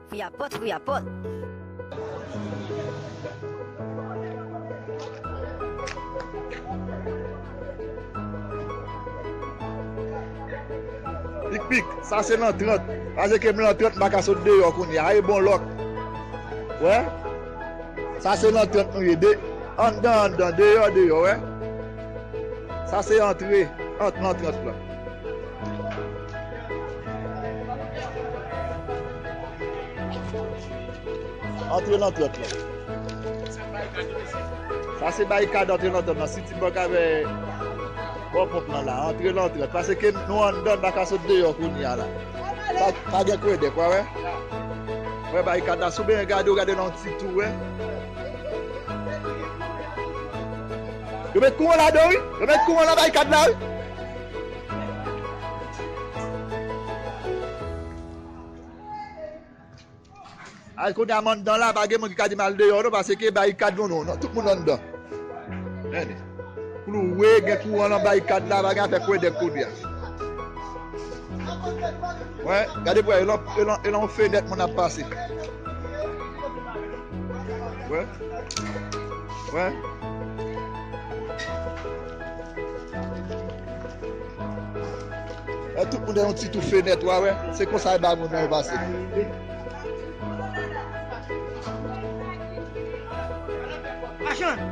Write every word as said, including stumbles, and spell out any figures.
Fouye pòt, fouye pòt. Pikpik, sa se lan trant. Pase ke m lan trant, m pa ka sot deyò kounye a. A e bon lòk. Wè? Sa se lan trant nou ye. De, anndan, anndan, deyò, deyò, wè? Sa se antre, ant lan trant lan. Antre lan trant lan. Sa se barikad antre lan trant lan. Citibank avè bò ponp lan la. Antre lan trant. Pase ke nou anndan, n pa ka sot deyò kounye a la. Pa, pa gen kwèdèk, w wè? Wè barikad la. Si w bezwen gade, w gade nan yon ti tou, wè. Yo met kouran ladan, wi. Yo met kouran nan barikad la, wi. Ay, kounye a m anndan la, pa gen moun ki ka di m al deyò, non, paske barikad, non, non, non, tout moun anndan. Tande. Klouwe, gen kouran nan barikad la, pa gen afè kwèdèk kounye a. Wè, gade pou wè, e lan, e lan, e lan yon fenèt moun ap pase. Wè. Wè. Wè, tout moun nan yon ti tou fenèt, wè, wè. Se konsa e ba moun nan yo pase. Machann,